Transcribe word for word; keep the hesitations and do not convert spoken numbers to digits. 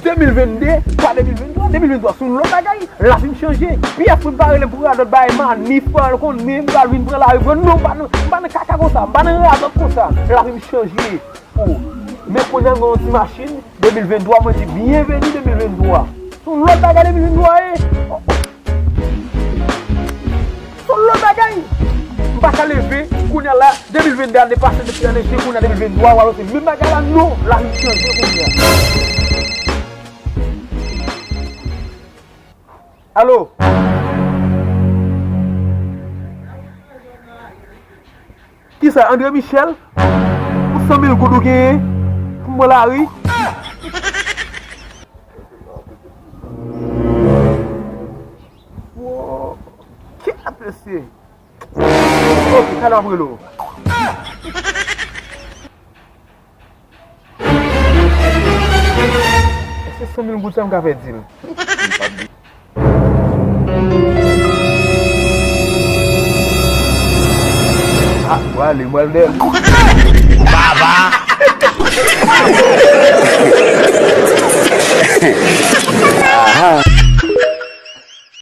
De mil venn de, pa de mil venn twa, de mil venn twa se yon lòt bagay, lavi m chanje. Pyès moun pa rele m pou radòt bay manif, pral konnen m pral vin pran lari. Non, m pa nan, m pa nan kaka konsa, m pa nan radòt konsa. Lavi m chanje. Oh. Men kounye a m gen yon ti machin, de mil venn twa, mwen di byenveni de mil venn twa. Se yon lòt bagay de mil venn twa ye. Oh, oh. Se yon lòt bagay. M pa ka leve, kounye a la, de mil venn de ane pase, depi ane je, kounye a de mil venn twa, w ap se menm bagay la, non, lavi m chanje kounye a. Alo? Kisa, Andre Michel? Pou san mil goud ou genyen pou mwen lari? Wo, ki ap mesye? Ok, talè m ap rele w. Èske san mil goud sa m ka fè dil? Ah, m prale, m pral dèyè l. Baba! Aha.